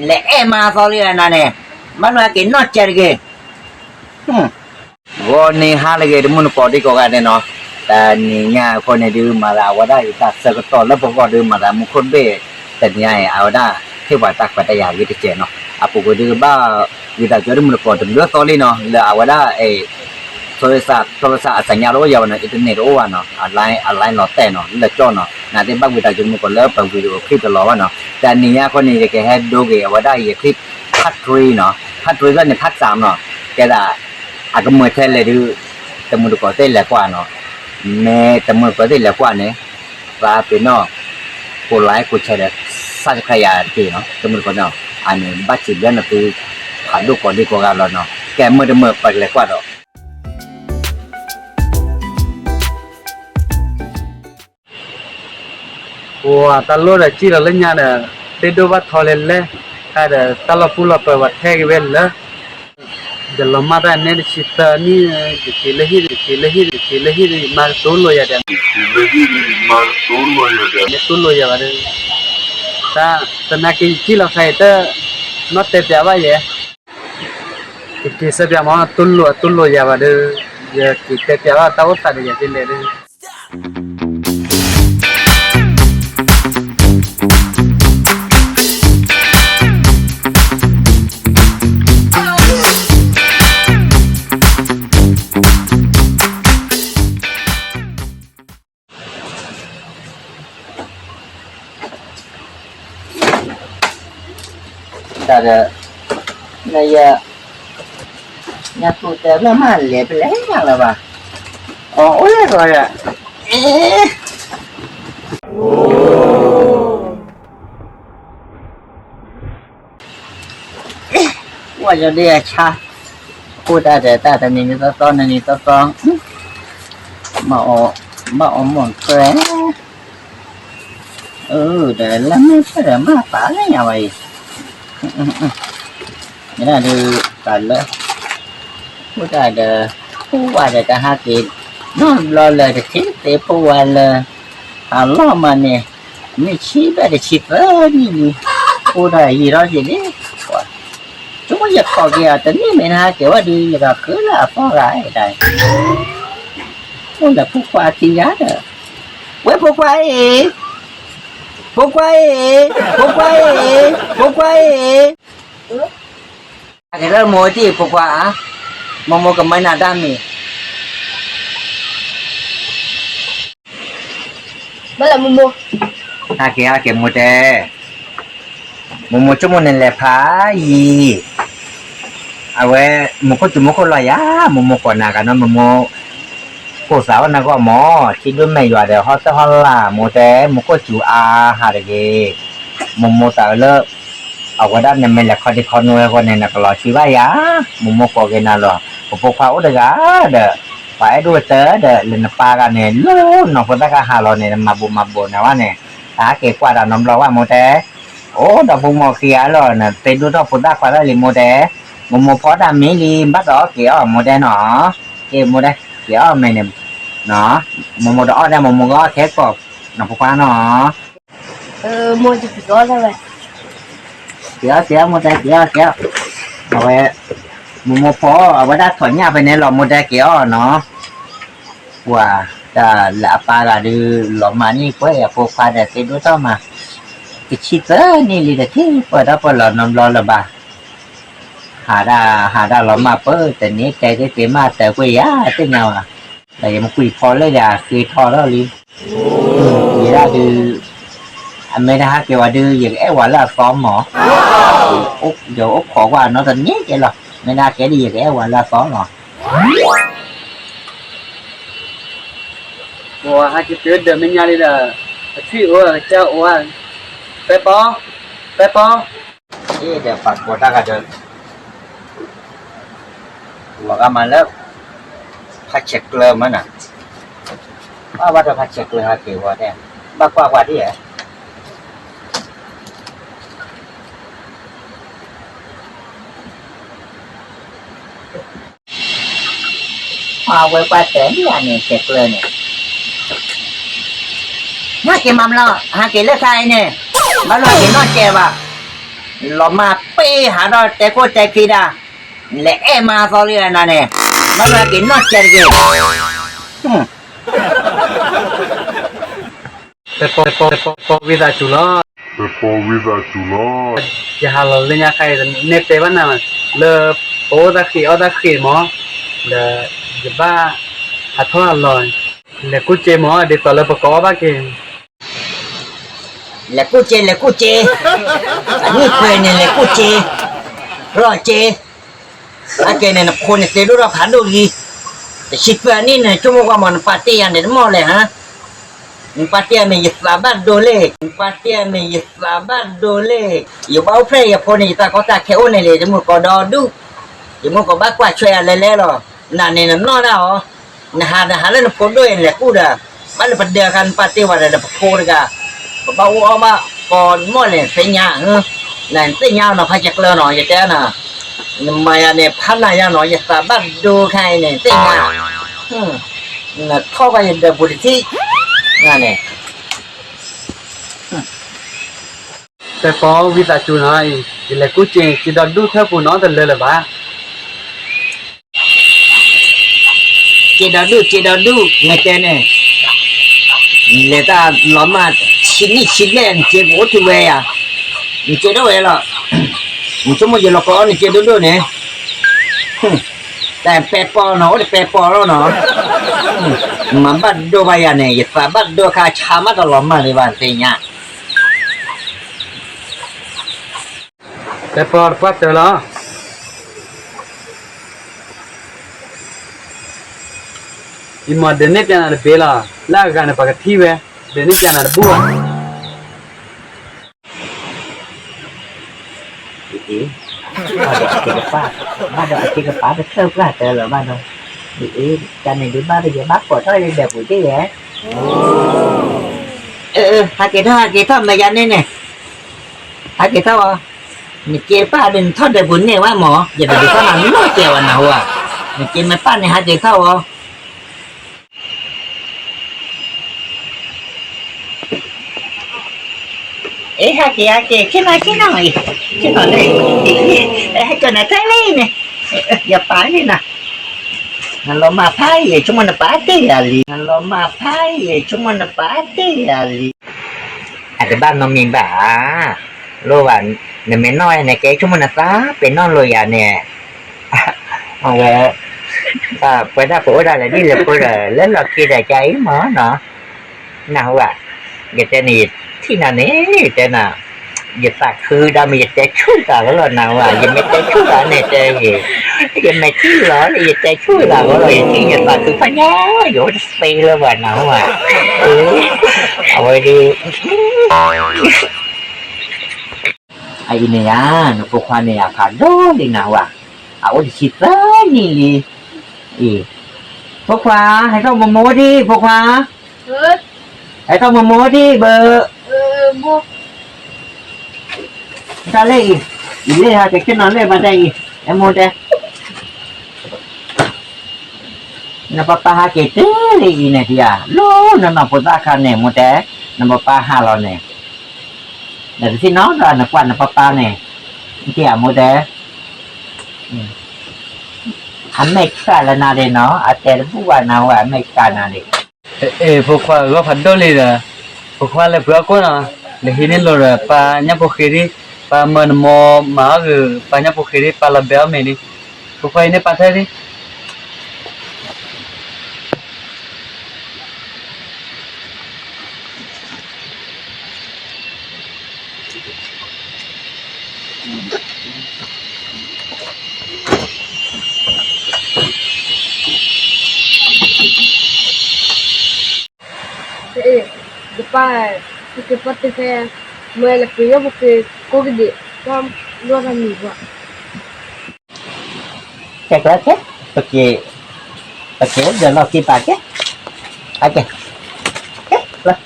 လဲၤအဲၣ်မၤသီလံနၤန့ၣ်, ဘၣ်လၢအက့ၤနီၢ်ကဲတဂ့ၤ. ဂီၤန့ၣ်ဟါလၢအဂ့ၤ တမုၢ်တကိးဒံကိးဂၤဒဲးနီၤ, တနံၤညါအဃိန့ၣ်ဒုး မၤသးအဝဲဒၣ်ယတၢ်ဆၢကတီၢ်လၢပဂီၢ်ဒုး မၤသးမူခိၣ်တဘ့ၣ်, တနံၤညါအံၤ အဝဲဒၣ်ဟ့ၣ်ပှၤတၢ်ခွဲးတၢ်ယာ်ဂ့ၤတစဲးနီၤ, အပူၤကွံာ်ဒုးကဘၣ်ဝံသးစူၤတမုၢ်တကိးတဘျီသီလံနီၤ, လၢအဝဲဒၣ် โทรศัพท์ โทรศัพท์ အစညါတအိၣ်ယၤဘၣ်နီၤ, internet တအိၣ်ဘၣ်နီၤ, အ line အ line လီၤတဲာ်နီၤ, လၢကၠီနီၤ, နာ်သ့ၣ်ဘၣ်ဝံသးစူၤမုၢ်ကိးလၢပ video clip တလီၤဘၣ်နီၤ, တနံၤညါအဃိန့ၣ် ယကဟဲဒိဂ့ၤအဝဲဒၣ်ယ clip part three နီၤ, part three လီၤန့ၣ် part စၢမ်နီၤ, ကဲဒၣ် အကမၢၢ်ထဲလဲၣ်ဒုး တမုၢ်တကိးသ့ၣ်လဲၤကွၢ်နီၤ, မ့ၢ်တမုၢ်တကိးသ့ၣ်လဲၤကွၢ်န့ၣ်, သးပ့ၤနီၣ် ကိး like ကိး share ဒီး subscribe ယၤတက့ၢ်နီၤ, တမုၢ်တကိးနီၤ, အန့ၣ် ဘၣ်စံးဘျုးနသု ဖးဒိၣ်ကိးဒံကိးဂၤလီၤနီၤ, ကဲမုၢ်တမုၢ်ပကလဲၤကွၢ်ဒီး ပှၤတၢ်လိၣ်ဒီးစံၣ်လီၤလၢညါဒီး, သ့ၣ်ဒိၣ်ဘၣ်ထီလဲၣ်လဲၣ်, ခါဒီးတၢ်လီၢ်ပူၤလီၢ်ပၢၤပှၤထဲက့ၤဝဲလၢ, ယလီၤမၢ်တၢ်နဲတဆံသၢနံၣ်, ယက့ၤလၢဟံၣ်, ယက့ၤလၢဟံၣ်, ယက့ၤလၢဟံၣ်ဒီး ယမါကတိၤလိာ်ယၤဒီး, ယမါကတိၤလိာ်ယၤဒီး, မ့ၢ်တိၤလိာ်ယၤဘၣ်ဒီး, တၢ်သနာ်က့ယစံၣ်လီၤခါအံၤတ, နီၢ်တဲပၠးဘၣ်ယဲ ယက့ၤဆၢပၠးမ့ၢ် တိၤလိာ်တိၤလိာ်ယၤဘၣ်ဒီး, ယက့ၤတဲပၠးဘၣ်တၢ်အိၣ်သးဒီးယၤဒ်လဲၣ်ဒီး တၢ်ဒီး, နယ, ညၣ်သူၣ်တဲဘျီမးလဲၤပလဲၤလၢၤဘၣ်, အီၣ်အိၣ်လၢဂီၤဒီး, အ့ ဝဲယဒ်အဆါ, အိၣ်တၢ်ဒီးတၢ်တနံၤနံၤသီသီနံၤနံၤသီသီ, ဘၣ်အီၣ်မီၢ်ထွဲ, အၢ ဒီးလၢမ့ၢ်ဖဲဒီးမ့ၢ်ပာ်လၢညါဝဲအံၤ, မ့ၢ်ဒၣ်ဒုး တၢ်လၢ အိၣ်တၢ်ဒီး ဖိဝါဒီးတဟါက့ၤ နီတဘျီလၢတထံၣ်သ့ဖိဝါလၢ အလီၢ်မးန့ၣ် မ့ၢ်ဆံဘျဲၣ်တဆံသၢနံၣ်လံ, အိၣ်ဒီးယံာ်ထီၣ်ယံာ်လံ, ဆိကမိၣ်ယကိးက့ၤအီၤတနံၣ်မ့ၢ်တဟါက့ၤဝဲဒုး ယကဃုလၢအသီဂၤဒၣ်, အိၣ်လၢဖိခွါခံဂၤဒီး, ဝဲဖိခွါအံၤ, ဖိခွါအံၤ, ဖိခွါအံၤ, ဖိခွါအံၤ အကဲလၢမိၢ်တံၢ်ဖိခွါဧါ, မိၢ်မိၢ်ကမၢနၤတၢ်မံၤ, ဘၣ်လၢမိၢ်မိၢ်, ဟဲက့ၤဟဲက့ၤမိၢ်တဲ, မိၢ်မိၢ်ဆိကမိၣ်န့ၣ်လဲၤဖးယံၤ, အဝဲ မိၢ်ခိၣ်စူၤမိၢ်ခိၣ်လီၤယၤ, မိၢ်မိၢ်ကိးနၤကနီၤ မိၢ်မိၢ် ကိးသးဝဲနဂီၢ်မး, ထံဒိၣ်မဲာ်ယွၤဒီးဟီၣ်သၢဟီၣ်လာ် မိၢ်တဲ မိၢ်ခိၣ်စူၤအါဟးတဂ့ၤ, မိၢ်မိၢ်သးလၢ အဝဲဒၣ်နမ့ၢ်လဲၤခီဒံခီနိဝဲအဃိန့ၣ် နကလီၤဆံးဘၣ်ယၤ, မိၢ်မိၢ်ကိးက့ၤနၤလီၤ, ပဖိခွါအိၣ်တဂၤဒီး ပှၤအဲၣ်ဒိၣ်ကတၢၢ်ဒီး လၢနပၢ်ဂၤန့ၣ် လၢနီၢ်ဖိသၣ်ခါဟးလီၤန့ၣ် နမၤဘူးမၤဘူးနၤဝဲန့ၣ်, တဟဲက့ၤကွၢ်တၢ်နီတဘျီဘၣ်မိၢ်တဲ, အိၣ်ဒီးဖိမိၢ်ခံဂၤလီၤ နသ့ဒိၣ်ထီၣ်ဖိသၣ်ခွါဒၣ်လံမိၢ်တဲ, မိၢ်မိၢ်ဖီတၢ်မံလံ ဘၣ်တအီၣ်က့ၤအီၣ်မိၢ်တဲနီၤ, က့ၤမိၢ်တဲ က့ၤအီၣ်မဲာ်န့ၣ်, မိၢ်မိၢ်တအီၣ်ဒၣ် မိၢ်မိၢ်ကအီၣ်ခဲကိး, နီၢ်ဖိခွါနီၤ က့ၤအီၣ်က့ၤအီၣ်မိၢ်တဲ က့ၤအီၣ်က့ၤအီၣ်, အဝဲ မိၢ်မိၢ်ဖီ အဝဲဒၣ်ထိးညၣ်ဖဲန့ၣ်လီၤမိၢ်တဲက့ၤအီၣ်နီၤ, ပှၤတၢ်လၢအပၢ်ဂၤဒုး လီၤမၢ်န့ၢ်ပှဲၤအဖိခွါဒီးသ့ဒိၣ်ထီၣ်မး, ကဆံၣ်သၢနံၣ်လံတထံၣ်ပၢၢ်ထီၣ်ပၢၢ်လီၤနီတဘျီလၢၤဘၣ်, ဟးဒၣ်ဟးဒၣ်လီၤမၢ်ပၢၢ်တန့ၢ်တဲသ့သ့မးတဲကွံာ်ယၤသ့ၣ်ညါဘၣ်, ဒီးယမ့ၢ်ကွံာ်ဖီလၢယၤဃ့ထီၣ်ထီၣ်လံ ယဲဒၣ်ဒုး, အမ့ၢ်တဟဲက့ၤဝဲဒုး ယကအဲၣ်ဝဲလၢအသီမး, ယအိၣ်ခိးကွၢ်နီတန့ၢ်က့ၤလီၤ, မ့ၢ်ဒၣ်ကဲဒုး ယကအဲၣ်ဝဲလၢအသီလီၤ. ပှၤဟဲက့ၤတုၤဒၢးမဲာ်ညါလံဒီး, ပထွံၣ်အိၣ်ကစၢ်အိၣ်ဧါ, ပဲပီ, ပဲပီ, အ့ၣ်ဒီးပှၤကိးတၢ်ဂၤဒီး ဝဲဂၤမၤလၢ ဖးဆဲးကျၢၤမးနၤ, ဘၣ်ဘၣ်ဒီးဖးဆဲးကျၢၤဟဲက့ၤဝဲဒၣ်, ဘၣ်ကွၢ်ကွၢ်ဒ်ဧါ, အဝဲကွၢ်တဲာ်လံဧါန့ၣ် ဆဲးကျၢၤန့ၣ်, ဟဲက့ၤမၤမလီၤ ဟဲက့ၤလၢခါအံၤန့ၣ်, ဘၣ်လီၤက့ၤနီၢ်ကဲဘၣ်, လီၤမၢ်ပ့ၢ်ဟးထီၣ်တဲခိၣ်တဲခံဒၣ်, လဲၤအဲၣ်မါသီလံနၤန့ၣ်, ဘၣ်မၤက့ၤနီၢ်ကဲတက့ၢ်. ပပီဝံသးစူၤလီၤ. ပပီဝံသးစူၤလီၤ. ယဟးလီၤလၢညါခါအံၤ နဲတဲဘၣ်နၤ, လၢပအိၣ်တၢ်ဃ့အီၣ်တၢ်ဃ့မး, ဒီးယဘၣ်ဟးထီၣ်ဟးလီၤ, လဲၤကူၣ်စ့မး ဒ်သိးလၢပကအီၣ်ဘၣ်က့ၤ လဲၤကူၣ်စ့ လဲၤကူၣ်စ့, အနံၣ်ပှဲၤန့ၣ် လဲၤကူၣ်စ့, ရီၢ်စ့, အကဲန့ၣ် နဖိန့ၣ်သ့ဒိၣ်ထီၣ်ဖးဒိၣ်လံ, တဆံပၢၤနံၣ်န့ၣ် ဆိကမိၣ်ကွၢ်မး နပာ်တ့ၢ်ယၤန့ၣ်တမီၢ်လဲၣ်ဧါ, နပာ်တ့ၢ်ယၤမ့ၢ်ယသးဘၣ်ဒိလံ, နပာ်တ့ၢ်ယၤမ့ၢ်ယသးဘၣ်ဒိလံ, ယဘၣ်အိၣ်ဖျဲၣ်ယဖိန့ၣ် ယသးကီတၢ်ခဲအိၣ်န့ၣ်လံ, ယမုၢ်ကိးဒီဒူၣ်, ယမုၢ်ကိးဘၣ်ကွၢ်ဆွဲယၤလဲၤလဲၤလီၤ, နၤန့ၣ်နနီၢ်ဒၣ်အီၤ နဟးနဟးလၢနဖိဒိၣ်အံၤ နလဲၤကူၣ်ဒီး, ဘၣ်လၢပဒၢးခါ နပာ်တ့ၢ်ဝဲဒီး ပဖိတဂၤ, ပဘၣ်အိၣ်အီၣ်ဘၣ်ကိးမီၢ်လဲၣ် သ့ၣ်ညါ, နသ့ၣ်ညါနီၤ ဖးကၢကျၢၤနီၤ ယတဲနၤ, နမၤယၤန့ၣ် ဖးနၤယၤနီၤ ယသးဘၣ်ဒိခါအံၤန့ၣ် သ့ၣ်ညါ, နထီၣ်ကွၢ်ယဒၢးပူၤတထံၣ်, နန့ၣ် ပပီဝံသးစူၤနီၤ, ယလဲၤကူၣ်စ့ စ့ဒီဒူၣ်ထၢၣ်ပူၤနီတလၢလၢၤဘၣ်. စ့ဒီဒူၣ် စ့ဒီဒူၣ် မ့ၢ်တဲန့ၣ်, နလဲၤတၢ်လီၤမၢ် ဆံနံၣ်ဆံဘျဲၣ် နစ့ကအိၣ်ထူဝဲယၤ, နစ့ဒိၣ်ဝဲလီၤ, နဆိကမိၣ်ယလီၤကအီၣ်နစ့ဒိၣ်ဒိၣ်န့ၣ်, တၢ်ပဲပီနီၤ အိၣ်တပဲပီလီၤနီၤ, မၤဘၣ်ဒိဘၣ်ယၤန့ၣ် ယသးဘၣ်ဒိခါ ဆါမးတလီၤမၢ်ဒံးဘၣ် သ့ၣ်ညါ ပဲပီတပှၢ်တၢၢ်လီၤ. ယမၤဒုးနဲၣ်ပျးနၤတဘ့ၣ်လီၤ, လၢအဂၤန့ၣ် ပှၤကထံၣ်ဝဲ, ဒုးနဲၣ်ပျးနၤတဘူၣ်ဘၣ်. အ့ ဘၣ်ဒီးအက့ကပၢ်, ဘၣ်ဒီးအက့ကပၢ်တဆၢပှၢ်တၢၢ်လီၤဘၣ်ဒီး, အ့ တၢ်န့ၣ်ဒုးဘၣ်ဒီးယဘၣ်ကိးထီၣ်ယဒၢးပူၤတ့ၢ်ယဲ, အၢ ဟးက့ၤထီၣ် ဟးက့ၤထီၣ် မ့ၢ်ယၤန့ၣ်န့ၣ်, ဟးက့ၤထီၣ်အီၤ, နစ့တပၢ်ဒီးနထီၣ်ဒၢးပူၤန့ၢ်ဝဲမၢ်, ယတဒုးထီၣ်နၤနီတစဲးဘၣ်နဟူဧါ, နစ့မ့ၢ်ပၢ်န့ၣ် ဟးက့ၤထီၣ်အီၤ အ့ ဟဲက့ၤ ဟဲက့ၤ ဆ့ၣ်နီၤ ဆ့ၣ်နီၤအံၤ, ဆ့ၣ်နီၤလၢ, ဟဲက့ၤနၤထဲလံန့ၣ်, ယပာ်န့ၣ်နၤ, နလီၤမၢ်ဖးယံာ် ဆိကမိၣ်နပာ်တ့ၢ်ယၤလံ, နလီၤမၢ်ဖးယံာ် ဆိကမိၣ်နပာ်တ့ၢ်ယၤလံ, အတဘၣ်နီတမံၤဘၣ်ဧါ, လိၣ်ဘၣ်, နမ့ၢ်နီၣ်ဝဲန့ၣ် ကဲဆိကမိၣ်နသးပ့ၤနီၣ်လိာ်ယၤန့ၣ်, အဝဲ ပှဲၤဒၣ်ပအိၣ်ဒၣ်လဲာ်ဒ်လဲၣ်ဖိဒီး လၢလီၢ်ခံဒီး ကၢ်အံၤမၢ်နီၤ, နၢ်ဟူဘၣ်, ယတဲန့ၣ် ယထံၣ်နၤန့ၣ် ယတဲနၤ, ယသးခုဒီးမ့ၢ်ယတဲဆူၣ်သးဝဲလီၤ နၢ်ဟူဘၣ်, ယမ့ၢ်တဲဆူၣ်သးန့ၣ်တဲဂ့ၤ, ယမဲာ်ထံလီၤန့ၣ် ယတဲဆူၣ်သးဝဲလီၤ ယထံၣ်ယသးခုဖးညါ ယအိၣ်တသ့လၢၤဘၣ် နၢ်ဟူဘၣ်, အဝဲဒၣ် အအံၤန့ၣ်ယါ, နဖိခွါန့ၣ်ယါ ဖးဒိၣ်လံနၤဝဲ, အအိၣ်တဆံသၢနံၣ်လံ, အံၤ, ဖိခွါ, ဟဲထီၣ်မိၢ်မိၢ်ဒံး ဖိခွါ, ဟဲထီၣ်မိၢ်မိၢ်ဒံးဘၣ်, တၢ်လၢအံၤ, အံၤလၢဟဲက့ၤဆ့ၣ်နီၤလၢဘၣ်တၢ်အံၤ, အမိၢ်တဲ နပၢ်ပၢ်ဟးက့ၤတုၤလံအံၤန့ၣ်ဒံးဧါ, လၢနနီၢ်ဖိသၣ်အခါန့ၣ် မိၢ်တဲ, နပၢ်ပၢ်ဟးလီၤန့ၣ်, နတသ့ၣ်နီၣ်ဒီးနကွၢ်နပၢ်ပၢ်န့ၣ်, ဒံးဧါမိၢ်တဲ, အမဲာ်ဆှးလၢနၤဒံးနီၤ, အတဲတဘူၣ်ဘၣ်နၤဝဲ အမဲာ်ဆှးနၤဒံး, အ့ ဖိခွါဂီၢ်ဖးဒိၣ်လံဒီး, ဖိခွါလဲၤပှ့ၤအီၣ်ကိၣ်နီၤ, လဲၤဟံးန့ၢ်လိာ်ဒီး ပၢ်ညၣ်ဖိဃ့ဒံး, ပၢ်မၢနမီမၤအီၣ်ဂ့ၤ, ပၢ်ညၣ်ဖိဃ့ဒံး ပၢ်လီၤဘဲအီၣ်မ့ၤဒံး, ဖိခွါအံၤန့ၣ်ပၢ်ထဲဒံး တပၢ်, ပကပၢ်တဖဲ, မ့ၢ်လၢပယီၤပကကိးကဒံး, တၢ်လိၣ်တၢ်မံၤဘၣ်, ကဲကဲကဲ, ပက, ပကဒီးလီၢ်က့ၤပာ်ကဲ, အကဲ, ကဲလီၤ.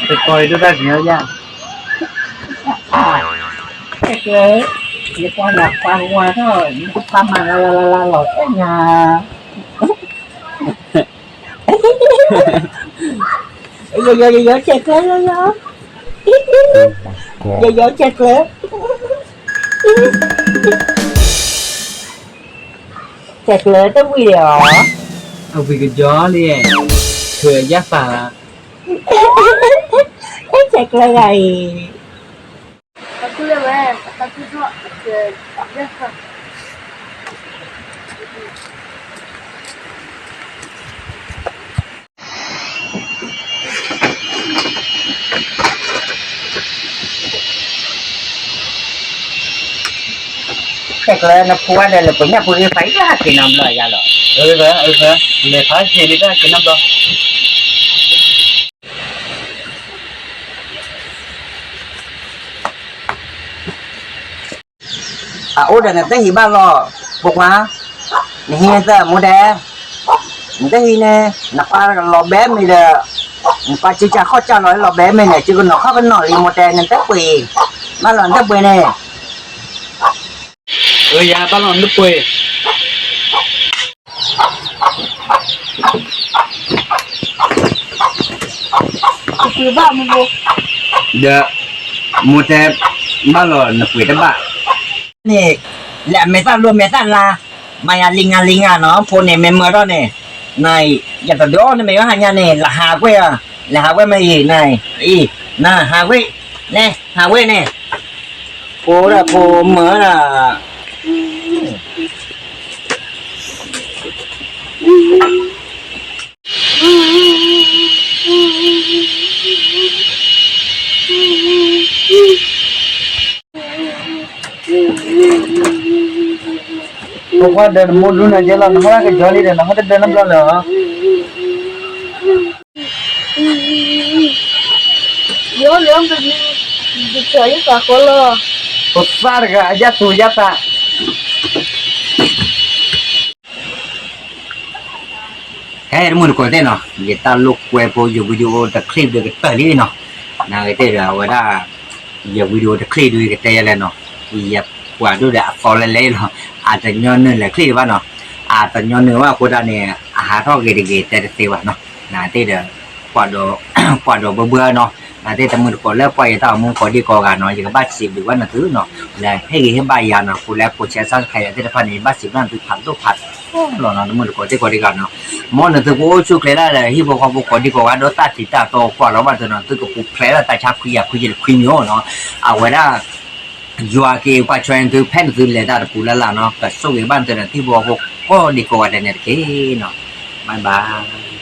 တကီအံၤဒိၣ်တၢ်ကညီယါ, ယကွၢ်နၤပာ်ဝါထီၣ်, ယပာ်မၤလၢလၢလၢလီၤတဲညါ, ယယီၤ ယယီၤဆဲးကျၢ ယယီၤ ယယီၤဆဲးကျၢ ဆဲးကျၢတဝံၤလံဧါ, အဝံၤကယီၤလံ, ဆဲးယါသးလီၤ, ဆဲးကျၢဂၤအံၤ ဆဲးကျၢနဖိဝဲဒီး လၢပညၣ်ဖိဂ့ၤဖးအံၤ တဟဲက့ၤနီတဘျီယါလီၤ, လဲၤဖးဆံးလံ တဟဲက့ၤနီတဘျီ. အအိၣ်ဒီးနတဟံၣ်ဘၣ်လီၤ, ဖိခွါ, နဟံၣ်သၢမူတဲ, နတဟံၣ်န့ၣ် နပၢ်လီၤဘဲမ့ၢ်ဒီး, နပၢ်စုကၢ်ခီၣ်ကၢ်လီၤလီၤဘဲမ့ၢ်န့ၣ် စုကနီၤခီၣ်ကနီၤလံ မူတဲ နတပှ့ၤ, ဘၣ်လီၤနတပှ့ၤန့ၣ် အၢ ယၤဘၣ်လီၤနတပှ့ၤ ဒီး မိၢ်တဲ ဘၣ်လီၤနပှ့ၤတဘၣ်န့ၣ်, လဲၤအမဲာ်သၣ်လိမဲာ်သၣ်လါ, မၤယၤလံငါလံငါနီၤ ဖိန့ၣ် မ့ၢ်မၢထီၣ်န့ၣ်, န ယတဒုးအီၣ်နမဲာ်ယီဟါညါန့ၣ် လၢဟးကွဲၢ်, လဲၤဟးကွဲၢ်မ့ၢ်အံၤန့ၣ်, အံၤ, နဟးကွဲၢ်, န့ၣ် ဟးကွဲၢ်န့ၣ်, ဖိဒီးဖိမၢဒီး ဖိခွါဒီးနမိၢ်ဒူနၤယဲလီၤ နဟီၣ်ကယီၤလံဒီး နဟီၣ်တဒၢနဘျီလၢာ်ဧါ. ယီၤလၢ ယကၠီယသးဃီလီၤ. ဖိသၣ်တဂၤ အယၣ်သူယၣ်သး ဟဲတမုၢ်တကိးသ့ၣ်နီၤ ယတၢ်လိာ်ကွဲဖိ ယ video တချံၣ်ဒုးကတၢၢ်လံနီၤ, နာ်ဂ့ၤတ့ၢ်ဒီးအဝဲဒၣ် ယ video တချံၣ်ဒုးကတဲယဲလဲၣ်နီၤ, ယပှၤဒိၣ်ဒီးအသီလဲလဲလီၤ, အတညီနုၢ်လဲၤချံၣ်ဒံးဘၣ်နီၤ, အတညီနုၢ်ဘၣ်အဃိဒၣ်န့ၣ် အဟးထီၣ်ဂ့ၤတဂ့ၤတဲတသ့ဘၣ်နီၤ, နာ်တ့ၢ်ဒီး ကွၢ်ဒီးဘၢဘၢနီၤ, နာ်တ့ၢ်တမုၢ်တကိးလၢကွၢ်ယတၢ်အိၣ်မူကိးဒံကိးဂၤနီၤ ယကဘၣ်စံးဘျုးဘၣ်နသုနီၤ, လၢဟ့ၣ်ဂံၢ်ဟ့ၣ်ဘါယၤနီၤ ပူၤလၢကိးဆဲးစၢ်ခါယၤသ့ၣ်တဖၣ်န့ၣ် ယဘၣ်စံးဘျုးနသုဖးဒိၣ်ဖးထီလီၤနီၤ တမုၢ်တကိးသ့ၣ်ကိးဒံဂၤနီၤ, မ်နသုကအိၣ်ဆူၣ်ချ့ဒၣ်ဒီး ဟံၣ်ဖိဃီဖိကိးဒံကိးဂၤဒီးတၢ်ထံးတၢ်တီကွၢ်လီၤဘၣ်သုနီၤ သုကပူၤဖျဲးဒၣ်တၢ်ဆါခွံယၤခွံယၤတခွံမံၤအိၣ်နီၤ, အဝဲဒၣ် ယွၤက့ၤကွၢ်ထွဲနသုဖဲနသုလဲၤတၢ်တပူၤလၢ်လၢ်နီၤ ကဆိၣ်ဂ့ၤဘၣ်နသုဒီးဟံၣ်ဖိဃီဖိကိးဒံကိးဂၤဒဲးန့ၣ်တက့ၢ်နီၤ, bye bye.